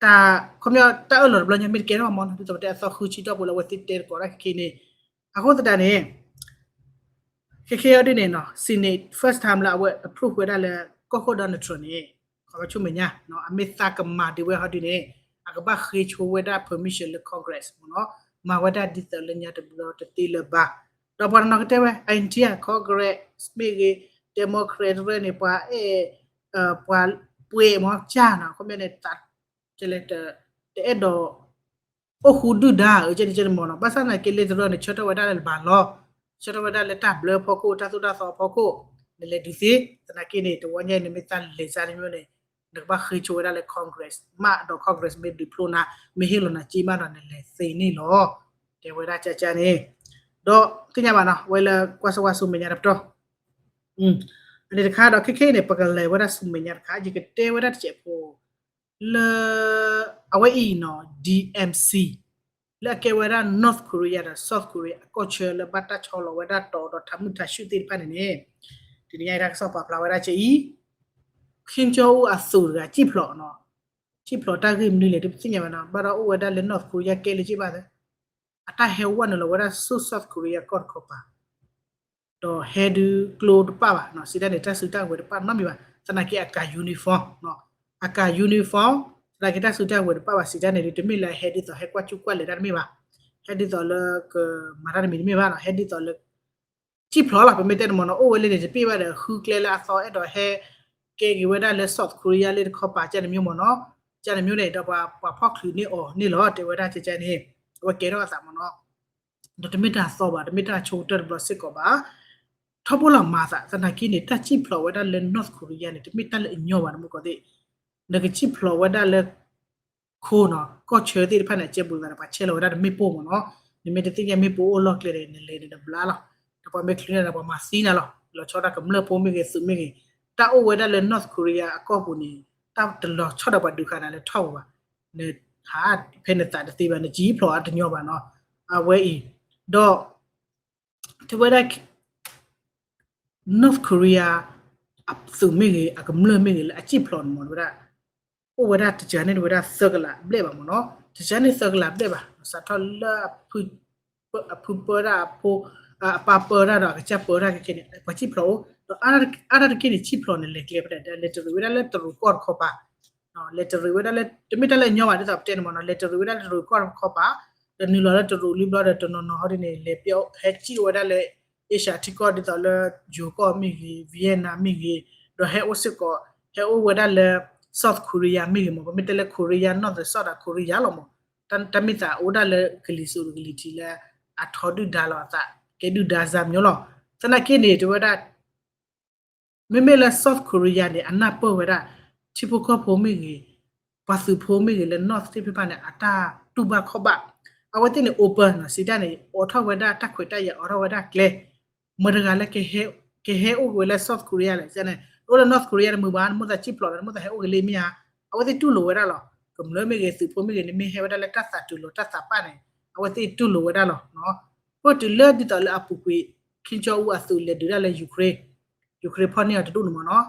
တၢ် ခီပညီ တၢ်အၢၣ်လီၤတဘျီညါ မ့ၢ်တကဲထီၣ်မ့ၢ်နီၤ ဒ်သိးပတဲအသီဃုဆံတီၢ်ပူၤလၢအဝဲသ့ၣ်တဲသကိးတၢ်ခဲကဲန့ၣ် အဃိသတးန့ၣ် ခဲခဲအံၤဒ်န့ၣ်နီၤ Senate first time လၢအဝဲ approve ဝဲဒၣ်လၢ ကီၢ်ခိၣ် Donald Trump န့ၣ် ခီပညီဆူမဲာ်ညါ အမ့ၢ်သးကမၤဒံးဝဲဟီဒ်န့ၣ် အကဘၣ်ဃ့ဆိဝဲဒၣ် permission လၢ Congress မ့ၢ်နီၤ မၤဝဲဒၣ်ဒ်သိးလၢညါတဘျီတသ့လၢၤဘၣ်. ဒီးပှၤတနီၤကတဲဝဲ India Congress မ့ၢ်ဂ့ၤ Democrat တရၢန့ၣ် ပှၤအဲၣ် ပှၤပှဲၤမ့ၢ်ကၢ်နီၤ ခီပညီန့ၣ် တအဲၣ်ဒိး အိၣ်ဃူဒုၣ်ဒါ အၢ ကဲန့ၣ်ကဲန့ၣ်မ့ၢ်နီၤ ဘၣ်ဆၣ်သနာ်က့လၢတရၢန့ၣ် ဆၢထၢၣ်ဝဲဒၣ်လၢဘၣ်လီၤ ဆၢထၢၣ်ဝဲဒၣ်လၢတၢ်ဘျၢဖီခိၣ် တၢ်သိၣ်တၢ်သီဖီခိၣ် နလဲၤဒုးသ့ သနာ်က့န့ၣ် တဝီညါအံၤ နမ့ၢ်သးလဲၤစါတမံၤန့ၣ် နကဘၣ်ဃ့ဆိဝဲဒၣ်လၢ Congress မးဒီး Congress မ့ၢ်ဒုးဖျိနၤ မ့ၢ်ဟ့ၣ်လီၤနၤက့မးဒီး နလဲၤသ့န့ၣ်လီၤ. တဲဝဲဒၣ်ကၢ်ကၢ်န့ၣ် ဒီးသ့ၣ်ညါဘၣ်နီၤ ဝဲလၢကွၢ်စိဝါဆူမဲာ်ညါတပတီၢ် အန့ၣ်တခါဒီး ခဲခဲအံၤန့ၣ် ပကလဲၤဝဲဒၣ်ဆူမဲာ်ညါတခါ ယကတဲဝဲဒၣ်တစဲးဖိ လၢ အဝဲအံၤနီၤ DMZ လၢအကဲဝဲဒၣ် North Korea ဒီး South Korea အကီၢ်ဆၢလၢဘၣ်တၢ်ဆီလီၤဝဲဒၣ်တီၤဒီးထးမုၢ်ထးဆူၣ်သ့ၣ်တဖၣ်န့ၣ်န့ၣ် တနံၤညါအံၤတၢ်ကစီၣ်ပာ်ဖျါဝဲဒၣ်ကဲအံၤ Kim Jong Un အသုးတဂၤ စံၣ်ဖျိးနီၤ စံၣ်ဖျိးတၢ်ဂ့ၢ်မနုၤလဲၣ် တပသ့ၣ်ညါဘၣ်နီၤ ဘၣ်ဒီးအိၣ်ဝဲဒၣ်လၢ North Korea ကဲလၢက့ဘၣ်သ့ အတၢ်ဟဲဝဲနုာ်လီၤဝဲဒၣ်ဆူ South Korea ကီၢ်တခီပၤ ဒီးဟဲဒုးကျိတပၣ်ဘၣ်နီၤ စံးတၢ်န့ၣ် တၢ်စုတၢ်ဝဲၤတပၣ်နီတမံၤဘၣ် သနာ်က့အကၤ uniform နီၤ အကၤ uniform သနာ်က့တၢ်စုတၢ်ဝဲၤတပၣ်ဘၣ် စံးတၢ်န့ၣ်ဒုး တမ့ၢ်လၢအဟဲဒ်သိးဟဲကွၢ်ကူၣ်ကွၢ်လဲၤတၢ်တမ့ၢ်ဘၣ် ဟဲဒ်သိးလၢကမၤတၢ်တမံၤတမ့ၢ်ဘၣ်နီၤ ဟဲဒ်သိးလၢ စံၣ်ဖျိးလီၤ ပမ့ၢ်တဲန့ၣ်မ့ၢ်နီၤ အိၣ်ဝဲလၢန့ၣ်တပ့ၢ်ဘၣ်ဒီး ဃုကျဲလၢအသီအဲၣ်ဒိးဟဲ ကဲက့ၤဝဲဒၣ်လၢ South Korea လၢတခီပၤ ကန့ၣ်မ့ၢ်မ့ၢ်နီၤ ကန့ၣ်မ့ၢ်န့ၣ် ဒီးပှၤဖီၣ်ချုးန့ၢ်အီၤန့ၣ်လီၤ တဲဝဲဒၣ်ကဲကဲန့ၣ် အဝဲကဲထီၣ်အသးမ့ၢ်နီၤ ဒီးတမ့ၢ်တၢ်သီဘၣ် တမ့ၢ်တၢ်ဆိကတၢၢ်တဘျီစ့ၢ်ကီးဘၣ် ထီဘိလီၤမၤသး သနာ်က့န့ၣ် တၢ်စံၣ်ဖျိးဝဲဒၣ်လၢ North Korea န့ၣ် တမ့ၢ်တၢ်လၢအညီဘၣ် နမူကီၢ်သ့ၣ် နကစံၣ်ဖျိးဝဲဒၣ်လၢ ခိနီၤ ကီၢ်ဆၢသ့ၣ်တဖၣ်န့ၣ် အကဲဘူးသးဒီး ပှၤဆဲးလီၤဝဲဒၣ်တမ့ၣ်ပိၢ်မ့ၢ်နီၤ နမ့ၢ်တသ့ၣ်ညါမ့ၣ်ပိၢ်အိၣ်လီၢ်ကျဲဒီး နလဲၤန့ၣ်တဘျါလီၤ ဒီးပှၤမ့ၢ်ချုးန့ၢ်နၤ ပှၤမၤသံနၤလီၤ လီၤဆီဒၣ်ကမျၢၢ်ဖိမ့ၢ်ဂ့ၤ သုးမ့ၢ်ဂ့ၤ တၢ်အိၣ်ဝဲဒၣ်လၢ North Korea အကီၢ်ပူၤန့ၣ် တၢ်တလီၤဆီဒၣ်ပှၤဒုးဃာ်နၤလၢထီၣ်ပူၤဘၣ် နဟးဖဲနသးတသ့ဘၣ် နစံၣ်ဖျိးအတညီဘၣ်နီၤ အဝဲအံၤ ဒီး ထံၣ်ဝဲဒၣ် North Korea အသုးမ့ၢ်ဂ့ၤ အကမျၢၢ်မ့ၢ်ဂ့ၤ လၢအစံၣ်ဖျိးန့ၣ်မ့ၢ် တဝဲဒၣ် အိၣ်ဝဲဒၣ်တစှၤန့ၢ်တဝဲဒၣ်သၢကလးဘျဲၣ်ဘၣ်မ့ၢ်နီၤ, တစှၤန့ၢ်သၢကလးဘျဲၣ်ဘၣ်, စးထီၣ်လၢ အဖုပၢတၢ်အဖိ, အပၢ်ပၢတၢ်ဒီးအကစၢ်ပၢတၢ်ခဲခဲန့ၣ် ပှၤစံၣ်ဖျိးအိၣ်, ဒီးအါတက့ၢ်န့ၣ် စံၣ်ဖျိးန့ၣ် လဲၤကျဲဖဲဒၣ် လဲၤတရံးဝဲဒၣ်လၢတရူးကီၢ်တခီပၤ, လဲၤတရံးဝဲဒၣ်လၢ တမ့ၢ်တၢ်လၢအညီဘၣ် ဒ်သိးပတဲန့ၣ်မ့ၢ်နီၤ, လဲၤတရံးဝဲဒၣ်လၢတရူးကီၢ်တခီပၤ, ဒီးနုာ်လီၤလၢတရူးလံဘျီဒီး တနီၤနီၤဟီဒ်န့ၣ် လဲၤပျီ ဟဲစံၣ်ဝဲဒၣ်လၢ Asia ထံကီၢ် ဒ်သိးလၢ ယိၤကီၢ်မ့ၢ်ဂ့ၤ Vietnam မ့ၢ်ဂ့ၤ, ဒီးဟဲအိၣ်စ့ၢ်ကီး ဟဲအိၣ်ဝဲဒၣ်လၢ South Korea မ့ၢ်ဂ့ၤမ့ၢ် ပမ့ၢ်တဲလၢ Korea North ဒီး South Korea လီၤမ့ၢ်, တၢ်မ့ၢ်သးအိၣ်ဒၣ်လၢကလံၤစိးကလံၤထံးလၢ အထီဒုၣ်ဒါလီၤအသး ကဲဒုၣ်ဒါစၢ်မညီလီၤ, သနာ်က့န့ၣ် တဝဲဒၣ် မ့မ့ၢ်လၢ South Korea န့ၣ် အနၢ်ပၢၢ်ဝဲဒၣ် ထံဖိကီၢ်ဖိမ့ၢ်ဂ့ၤ, ပှၤသုးဖိမ့ၢ်ဂ့ၤလၢ North သ့ၣ်တဖၣ်န့ၣ် အတၢ်တူၢ်ဘၣ်ခီၣ်ဘၣ်, အဝဲသ့ၣ်န့ၣ် open နီၤ စံးတၢ်န့ၣ် အိးထီၣ်ဝဲဒၣ်တၢ်ခွဲးတၢ်ယာ် အိးထီၣ်ဝဲဒၣ်ကျဲ, မတၤတဂၤလၢ ကဟဲအိၣ်ဝဲလၢ South Korea လဲၣ်န့ၣ် အိၣ်လၢ North Korea တမုာ်ဘၣ် နမိၣ်သးစံၣ်ဖျိးလီၤ နမိၣ်သးဟဲအိၣ်ကလံၤမ့ၢ်ဧါ, အဝဲသ့ၣ်တူၢ်လိာ်ဝဲဒၣ်လီၤ, ကမျၢၢ်မ့ၢ်ဂ့ၤ သုးဖိမ့ၢ်ဂ့ၤန့ၣ် မ့ၢ်ဟဲဝဲဒၣ်လၢတၢ်သးတူၢ်လိာ်တၢ်သးပာ်န့ၣ် အဝဲသ့ၣ်တူၢ်လိာ်ဝဲဒၣ်လီၤ, အဃိတုၤလၢဒ်သိးလၢအပူၤကွံာ် Kim Jong Un အသုးလဲၤဒုးဒၣ်လၢ Ukraine, Ukraine ဖီၣ်န့ၢ်အီၤတဒူၣ်န့ၣ်မ့ၢ်နီၤ,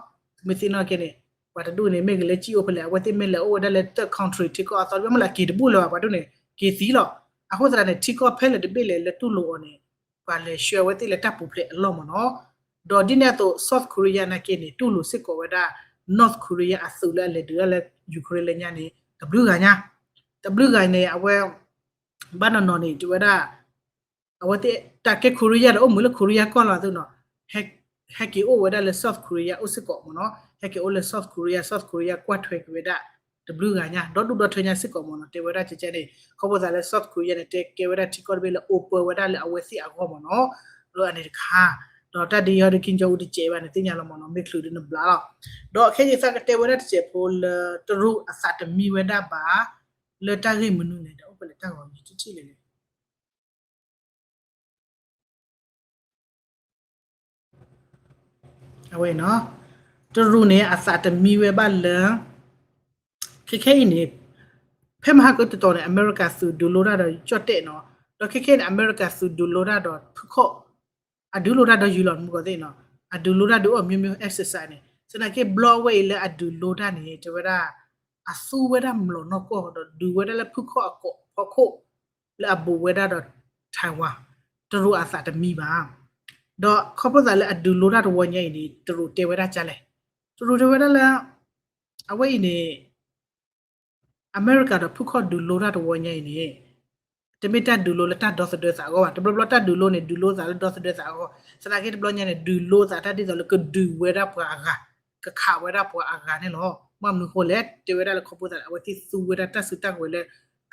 မ့ၢ်သ့ၣ်နီၣ်က့န့ၣ် ပှၤတဒူၣ်န့ၣ် မ့ၢ်ဂ့ၤလၢစံၣ်အိၣ်ဖဲလဲၣ် အဝဲသ့ၣ်မ့ၢ်လဲၤအိၣ်ဝဲဒၣ်လၢ third country ထံကီၢ်အသီတဘ့ၣ်မ့ၢ်လၢက့ၤတဘူၣ်လၢၤဘၣ် ပှၤဒူၣ်န့ၣ် က့ၤသံလီၤ, အဃိသတးန့ၣ် ထံကီၢ်ဖဲလဲၣ်တဘ့ၣ်လဲၣ်လၢတူၢ်လိာ်အီၤန့ၣ် ပှၤလဲၤဆှၢအဝဲသ့ၣ်လၢတၢ်ပူၤဖျဲးအလီၢ်မ့ၢ်နီၤ, ဒီးဒ်န့ၣ်အသိး South Korea နာ်က့န့ၣ် တူၢ်လိာ်စ့ၢ်ကီးဝဲဒၣ် North Korea အသုးလၢအလဲၤဒုးဒၣ်လၢ Ukraine လၢညါန့ၣ် တဘျုးဂၤညါ, တဘျုးဂၤန့ၣ် အဝဲ ဘၣ်နီၢ်နီၢ်န့ၣ် တဝဲဒၣ် အဝဲသ့ၣ်တၢ်ကဲ Korea ဒီးအိၣ်မုာ်လၢ Korea ကီၢ်လီၤသ့ၣ်နီၤ, ဟဲက့ၤအိၣ်ဝဲဒၣ်လၢ South Korea အိၣ်စ့ၢ်ကီးမ့ၢ်နီၤ, ဟဲက့ၤအိၣ်လၢ South Korea, South Korea ကွၢ်ထွဲက့ၤဝဲဒၣ် တဘျုးဂၤညါ ဒီဒူၣ်ဒီထၢညါစ့ၢ်ကီးမ့ၢ်နီၤ, တဲဝဲဒၣ်ကဲကဲန့ၣ် ခီဖျိသးလၢ South Korea န့ၣ် တဲကဲဝဲဒၣ်ထံကီၢ်တဘ့ၣ်လၢ open ဝဲဒၣ်လၢအဝဲသ့ၣ်အဂီၢ်မ့ၢ်နီၤ, လၢအန့ၣ်တခါ, ဒီးတၢ်ဒ်အံၤဒီး Kim Jong Un တစဲးဘၣ်န့ၣ်သ့ၣ်ညါလီၤမ့ၢ်နီၤ, မ့ၢ်ချုးဒ်နဘျါလီၤ, ဒီးခဲအံၤသးကတဲဝဲဒၣ်တစဲးဖိလၢ တရူးအသးတမံဝဲဒၣ်ဘၣ် လၢတၢ်ဂ့ၢ်မနုၤလဲၣ် ဒီးအိၣ်ဖဲလဲၣ်တၢ်ဂီၤမူ တထံၣ်လဲၣ်လဲၣ် အဝဲနီၤ, တရူးန့ၣ် အသးတမံဝဲဘၣ်လၢ ခဲခဲအံၤန့ၣ် ဖဲမဟါကတတီၤန့ၣ် အမဲရကၤသုးဒုးလိတၢ်ဒီးကၠီၣ်တဲၣ်နီၤ, ဒီးခဲခဲအံၤန့ၣ် အမဲရကၤသုးဒုးလိတၢ်ဒီးဖုခီၣ် အဒုးလိတၢ်ဒီးယုၢ်လီၤမူကီၢ်သ့ၣ်နီၤ, အဒုးလိတၢ်ဒုးအိၣ် မျိုးမျိုး exercise န့ၣ်, သနာ်က့ဘျီဝဲအံၤလၢအဒုးလိတၢ်န့ၣ် တဲဝဲဒၣ် အသူဝဲဒၣ်မျိာ်နီၢ်ကီၢ် ဒီးဒုးဝဲဒၣ်လၢဖုခီၣ်အကီးဖီခိၣ် လၢအဘူးဝဲဒၣ်ဒီး Taiwan, တရူးအသးတမံဘၣ်. ဒီးခီဖျိသးလၢအဒုးလိတၢ်တဝီညါအံၤန့ၣ် တရူးတဲဝဲဒၣ်ကလဲၣ်, တရူးတဲဝဲဒၣ်လၢ အဝဲအံၤန့ၣ် အမဲရကၤဒီးဖုခီၣ်ဒုးလိတၢ်တဝီညါအံၤန့ၣ် တမ့ၢ်တၢ်ဒုးလိလၢတၢ်ဒီသဒၢသးအဂီၢ်ဘၣ်. တဘျီဘျီတၢ်ဒုးလိန့ၣ် ဒုးလိသးလၢဒီသဒၢသးအဂီၢ်, သနာ်က့တဘျီညါန့ၣ် ဒုးလိသးတၢ်ဒ်သိးလၢကဒုးဝဲဒၣ်ပှၤအဂၤ, ကခးဝဲဒၣ်ပှၤအဂၤန့ၣ်လီၤ. ဘၣ်မနုၤအဃိလဲၣ်, တဲဝဲဒၣ်လၢခီဖျိသးလၢ အဝဲသ့ၣ်သူဝဲဒၣ်တၢ်စုတၢ်ကဝဲၤလၢ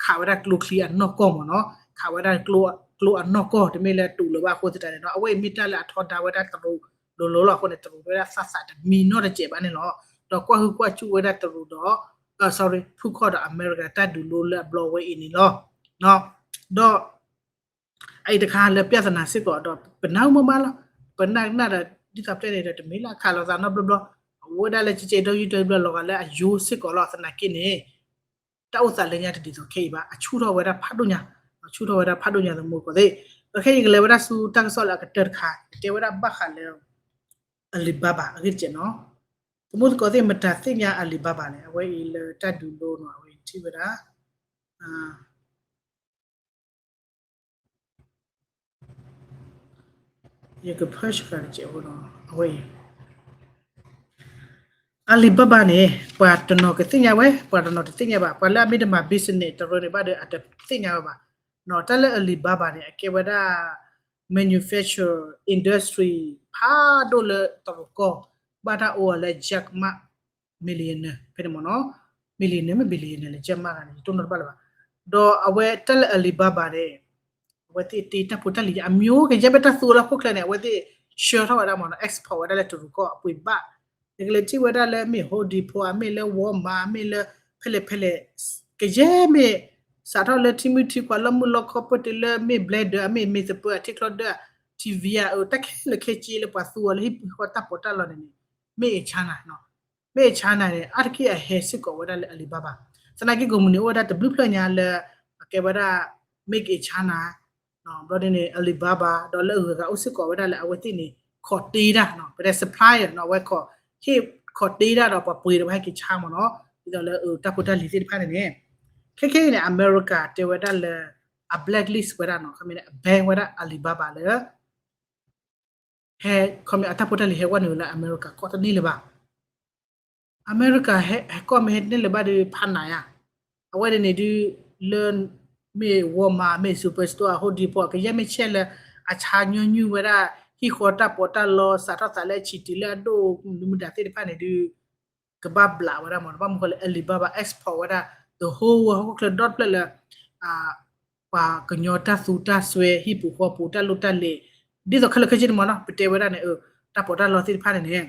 ခးဝဲဒၣ်ကျိချံအနီၢ်ကီၢ်မ့ၢ်နီၤ, ခးဝဲဒၣ်ကျိအနီၢ်ကီၢ် တမ့ၢ်လၢတူၢ်လၢၤဘၣ်အဃိသတးန့ၣ်ဒီး အဝဲအံၤမ့ၢ်တၢ်လၢအထီဒါဝဲဒၣ်တရူးလိၤလိၤလီၤ. အဃိန့ၣ် တရူးတဲဝဲဒၣ်သးသးတမံနီတစဲးဘၣ်န့ၣ်လီၤ. ဒီးကွၢ်ဟုကွၢ်စူၣ်ဝဲဒၣ်တရူးဒီး sorry ဖုခီၣ်ဒီးအမဲရကၤတၢ်ဒုးလိလၢအဘျီဝဲအံၤန့ၣ်လီၤ. ဒီး အအံၤတခါလၢ ပြဿနာ စ့ၢ်ကီးဒီး ပနၢ်ဟူမးမးလီၤ. ပနၢ်ကနၣ်ဒီး ဒ်သိးပတဲန့ၣ်ဒီး တမ့ၢ်လၢအခးလိာ်သးနီတဘျီဘျီ, အဝဲဒၣ်လၢကကဲဒီးယုၢ်တဘျီလီၤဂာ်လၢအယိစ့ၢ်ကီးလီၤ. သနာ်က့န့ၣ် တၢ်အိၣ်သးလၢညါတဒ်သိးခဲအံၤဘၣ်, အဆူၣ်ထီၣ်ဝဲဒၣ်ဖးဒိၣ်ညါ, အဆူၣ်ထီၣ်ဝဲဒၣ်ဖးဒိၣ်ညါသမူကီၢ်သ့ၣ်. ဒီးခဲအံၤကလဲၤဝဲဒၣ်ဆူတၢ်ကစီၣ်လၢအကတၢၢ်တခါ, တဲဝဲဒၣ်ဘၣ်ဃးလၢ Alibaba အဂ့ၢ်တစဲးနီၤ. သမူသကိးသ့ၣ်မတၤသ့ၣ်ညါ Alibaba န့ၣ် အဝဲအံၤလၢတၢ်ဒုးလိနီၤ အဝဲအံၤထံၣ်ဝဲဒၣ် ယကဖၢစှၤတစဲးဖိနီၤ အဝဲအံၤ Alibaba န့ၣ် ပှၤတနီၤကသ့ၣ်ညါဝဲ, ပှၤတနီၤတသ့ၣ်ညါဘၣ်. ပှၤလၢအမ့ၢ်တမၤ business တရၢန့ၣ်ဘၣ်ဒီး အတသ့ၣ်ညါဝဲဘၣ်. တၢ်လၢ Alibaba န့ၣ် အကဲဝဲဒၣ် manufacture industry ဖးဒိၣ်လၢတရူးကီၢ်, ဘၣ်တၢ်အိၣ်အီၤလၢ Jack Ma millionaire ဖဲန့ၣ်မ့ၢ်နီၤ, millionaire မ့ၢ် billionaire လၢ Jack Ma ဂၤန့ၣ် ယတိၢ်နီၣ်တဘၣ်လၢၤဘၣ်. ဒီးအဝဲတၢ်လၢ Alibaba န့ၣ် အဝဲသ့ၣ်တ့တၢ်ဖိတၢ်လံၤအမျိုး ကယဲၢ်မ့ၢ်တၢ်သူအလီၢ်ခိၣ်ချၢန့ၣ် အဝဲသ့ၣ်ဆှၢထီၣ်ဝဲဒၣ်မ့ၢ်နီၤ, export ဝဲဒၣ်လၢတရူးကီၢ်အပှ့ၤဘၣ်. နကလဲၤထံၣ်ဝဲဒၣ်လၢမ့ၢ် Home Depot အမ့ၢ်လၢ Walmart အမ့ၢ်လၢ ဖဲလဲၣ်ဖဲလဲၣ် ကယဲၢ်မ့ၢ် စးထီၣ်လၢထံမုၢ်ထံခွါလီၢ်မုၢ်လီၢ်ခီ ပၢၢ်တုၤလၢမ့ၢ် blender အမ့ၢ် မ့ၢ်သပၢၤအထံချီဒၢ TV အတၢ်ခဲလၢာ်ခဲဆ့လၢပှၤသူအီၤလၢဟံၣ်ပူၤဃီတၢ်ပီးတၢ်လီန့ၣ်န့ၣ် made in China နီၤ. made in China န့ၣ် အါတက့ၢ်အဟဲစ့ၢ်ကီးဝဲဒၣ်လၢ Alibaba. သနာ်က့ကုမ္ပဏီအိၣ်ဝဲဒၣ်တဘျုးဖျၢၣ်ညါလၢ အကဲဝဲဒၣ် made in China ဘျီဒ်န့ၣ် Alibaba ဒီးလၢအဂၤဂၤအိၣ်စ့ၢ်ကီးဝဲဒၣ်လၢအဝဲသ့ၣ်န့ၣ် ခိးတ့တၢ်နီၤ, ပတဲ supplier နီၤ, အဝဲခိး ဟ့ၣ်ခီၣ်တ့တၢ်ဒီးပှၤပှ့ၤဒီးပှၤဟဲက့ၤဆါမ့ၢ်နီၤ, ဒ်သိးလၢတၢ်ဖိတၢ်လံၤသ့ၣ်တဖၣ်န့ၣ်န့ၣ်, ခဲခဲအံၤန့ၣ် အမဲရကၤတဲဝဲဒၣ်လၢ အ blacklist ဝဲဒၣ်နီၤ, ခီမ့ၢ်န့ၣ် အ ban ဝဲဒၣ် Alibaba လၢ ဟဲ ခီမ့ၢ်အတၢ်ဖိတၢ်လံၤဟဲဝဲနုာ်လၢအမဲရကၤကီၢ်တန့ၢ်လၢၤဘၣ်. အမဲရကၤဟဲ ဟဲကီၢ်မ့ၢ်ဟဲတန့ၢ်လၢၤဘၣ်ဒီး ဖးနးယါ, အဝဲဒၣ်န့ၣ်ဒုး လၢ မ့ၢ် Walmart မ့ၢ် Superstore အ Home Depot ကယဲၢ်မ့ၢ်ဆဲးလၢ အဆါညီနုၢ်ဝဲဒၣ် ဟံၣ်ဃီတၢ်ပီးတၢ်လီ စးထီၣ်သးလၢအဆံးတုၤလၢအဒိၣ်မနုၤမတၤသ့ၣ်တဖၣ်န့ၣ်ဒုး ကဘၣ်ဘျးဝဲဒၣ်မ့ၢ်နီၤ, ဘၣ်မနုၤဃိလၢ Alibaba export ဝဲဒၣ် the whole world ဟီၣ်ခိၣ်ချၢဒီတဖျၢၣ်လၢ ပှၤကညီတၢ်သူတၢ်စွဲ ဟံၣ်ပူၤဃီပူၤ တၢ်လိၣ်တၢ်လဲၤ ဒ်သိးခဲလၢာ်ခဲဆ့န့ၣ်မ့ၢ်နီၤ, ပတဲဝဲဒၣ်န့ၣ် တၢ်ပီးတၢ်လီသ့ၣ်တဖၣ်န့ၣ်န့ၣ်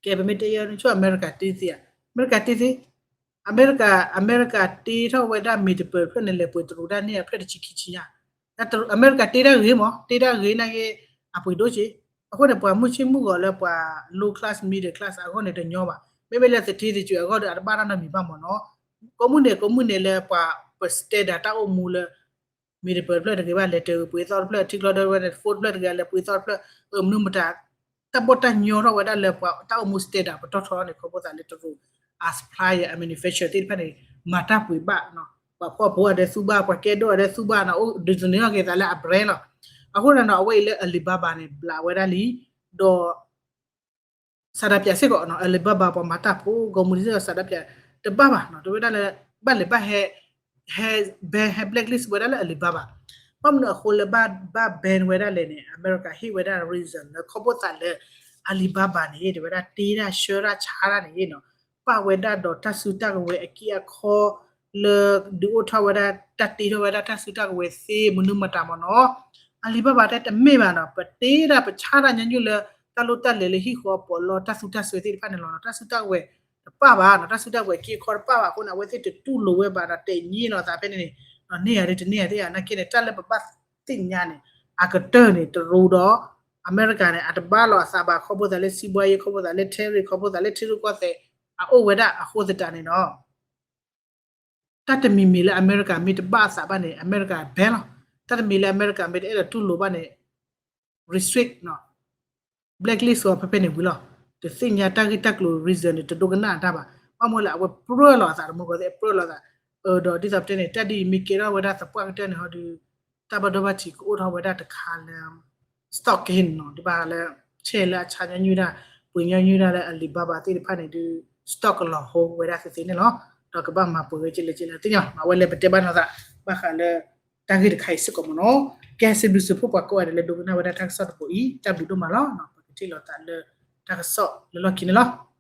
ကဲပမ့ၢ်တဲယဲၢ်ဆိ အမဲရကၤတ့သ့ဧါ, အမဲရကၤတ့သ့, အမဲရကၤ အမဲရကၤတ့ထီၣ်ဝဲဒၣ် မ့ၢ်တပၢၢ်တဖျၢၣ်န့ၣ် လဲၤပှ့ၤတရူးဒၣ်န့ၣ် အဖျၢၣ်တဆံခံဆံညါ, အမဲရကၤတ့ဒၣ်ဂ့ၤမ့ၢ် တ့ဒၣ်ဂ့ၤနာ်က့ အပှ့ၤဒိၣ်က့, အဃိန့ၣ် ပှၤမုၢ်ဆ့ၣ်မုၢ်ဂီၤလၢပှၤ low class middle class အဂီၢ်န့ၣ်တညီဘၣ်, မ့မ့ၢ်လၢသထ့သကွံာ်အဂီၢ်ဒီး အတဘၣ်တၢ်နီတမံၤဘၣ်မ့ၢ်နီၤ, ကိးမုၢ်နံၤကိးမုၢ်နံၤလၢပှၤပ standard တၢ်အိၣ်မူလၢ မ့ၢ်တပၢၢ်တဖျၢၣ်တဂ့ၤဘၣ် လဲၤတပှ့ၤသီၣ်တဖျၢၣ် ထံချီဒီဝဲန့ၣ် phone တဖျၢၣ်တဂ့ၤ လဲၤပှ့ၤသီၣ်တဖျၢၣ် မနုၤမတၤ တၢ်ဘီၣ်တၢ်ညီထီၣ်ဝဲဒၣ်လၢပှၤတၢ်အိၣ်မူ standard ပတီၢ်ထီန့ၣ် ခီဖျိသးလၢတရူး အ supplier အ manufacturer သ့ၣ်တဖၣ်န့ၣ် မၤတၢ်ပှ့ၤဘၣ်, ပှၤဖှီၣ်ဖိအဒဲးသူဘၣ် ပှၤကဲဒိၣ်အဒဲးသူဘၣ်နီၤ အိၣ်ဒုးသန့ၤထီၣ်က့ၤသးလၢအ brand လီၤ. အဃိန့ၣ်နီၤ အဝဲအံၤလၢ Alibaba န့ၣ် ဘျးဝဲဒၣ်လံ, ဒီး ဆန္ဒပြစ့ၢ်ကီးနီၤ Alibaba ပှၤမၤတၢ်ဖိ ကိးမုၢ်နံၤစ့ၢ်ကီး ဆန္ဒပြ တဘၣ်ဘၣ်နီၤ တဲဝဲဒၣ်လၢ ဘၣ်လဲၤဘၣ်ဟဲ ဟဲ ban ဟဲ blacklist ဝဲဒၣ်လၢ Alibaba ဘၣ်မနုၤအဃိလၢဘၣ် ဘၣ် ban ဝဲဒၣ်လဲၣ်န့ၣ် အမဲရကၤဟ့ၣ်ဝဲဒၣ် reason လၢခီဖျိသးလၢ Alibaba န့ၣ် တဲဝဲဒၣ်တ့တၢ်ဆှၢတၢ်ဆါတၢ်န့ၣ်နီၤ ပာ်ဝဲဒၣ်ဒီးတၢ်စုတၢ်ကဝဲၤအက့အခီ လၢဒုးအိၣ်ထီၣ်ဝဲဒၣ် တၢ်တ့ထီၣ်ဝဲဒၣ်တၢ်စုတၢ်ကဝဲၤသ့ မနုၤမတၤမ့ၢ်နီၤ Alibaba တဲတမ့ၢ်ဘၣ်နီၤ ပတ့ဒၣ်ပဆါတၢ်ညီနုၢ်လၢ တၢ်လိၣ်တၢ်လဲၤလၢဟံၣ်ဃီအပီးလီ တၢ်သူတၢ်စွဲသ့ၣ်တဖၣ်န့ၣ်လီၤနီၤ တၢ်စုတၢ်ကဝဲၤတပာ်ဘၣ်နီၤ တၢ်စုတၢ်ကဝဲၤက့အခီတပာ်ဘၣ်အဃိန့ၣ် အဝဲသ့ၣ်တတူၢ်လိာ်ဝဲဘၣ်ဒီး တဲာ်ညံလိာ်သးဖဲန့ၣ်န့ၣ် န့ၢ်ယၤဒ်တန့ၢ်ယၤသ့ၣ်ဧါ နာ်က့န့ၣ် တၢ်လၢပဘၣ်သ့ၣ်ညါန့ၣ် အကတၢၢ်န့ၣ် တရူးဒီး အမဲရကၤန့ၣ် အတဘၣ်လိာ်အသးဘၣ် ခီဖျိသးလၢ စီးပွားရေး ခီဖျိသးလၢ tariff ခီဖျိသးလၢထံရူၢ်ကီၢ်သဲး အအိၣ်ဝဲဒၣ်အဃိသတးန့ၣ်နီၤ တၢ်တမံၤမံၤလၢအမဲရကၤမ့ၢ်တဘၣ်အသးဘၣ်န့ၣ် အမဲရကၤ ban လီၤ. တၢ်တမံၤလၢအမဲရကၤမ့ၢ်တအဲၣ်ဒိးတူၢ်လိာ်ဘၣ်န့ၣ် restrict နီၤ blacklist အီၤဖဲဖဲန့ၣ်ဝံၤလီၤ. တသ့ၣ်ညါတၢ်ဂ့ၢ်တၢ်ကျိၤ reason န့ၣ် တဒိကနၣ်တၢ်ဘၣ်. ဘၣ်မနုၤလၢအဝဲပြၢလိာ်အသး တမူကီၢ်သ့ၣ်ပြၢလိာ်သး ဒီးဒ်သိးပတဲန့ၣ် တၢ်ဒ်အံၤမ့ၢ်ကဲထီၣ်ဝဲဒၣ်သပှၢ်ကတၢၢ်န့ၣ်ဟီဒီး တၢ်ဘၣ်ဒိဘၣ်ထံးကအိၣ်ထီၣ်ဝဲဒၣ်တခါလၢ stock gain နီၤ ဒ်ဘၣ်လၢ ဆဲးလၢအဆါညီနုၢ်ဒၣ် ပှ့ၤညီနုၢ်ဒၣ်လၢ Alibaba သ့ၣ်တဖၣ်န့ၣ်ဒုး stock ကလီၤဟိဝဲဒၣ်သ့သ့န့ၣ်လီၤ. ဒီးကဘၣ်မၤပှဲၤဝဲကလဲၣ်ကလဲၣ်သ့ၣ်ညါ အဝဲလဲၤပတဲဘၣ်နီၤသး ဘၣ်ဃးလၢ တၢ်ဂ့ၢ်တခါအံၤစ့ၢ်ကီးမ့ၢ်နီၤ. ကဲစံးဘျုးစံးဖှိၣ်ပှၤကိးဂၤဒဲးလၢဒိကနၣ်ဝဲဒၣ်တၢ်ကစီၣ်တဘိအံၤ တၢ်ဘျုးဒိၣ်မးလီၤ. ပကထံၣ်လိာ်သးလၢတၢ်ကစီၣ်လၢလီၢ်ခံန့ၣ်လီၤ.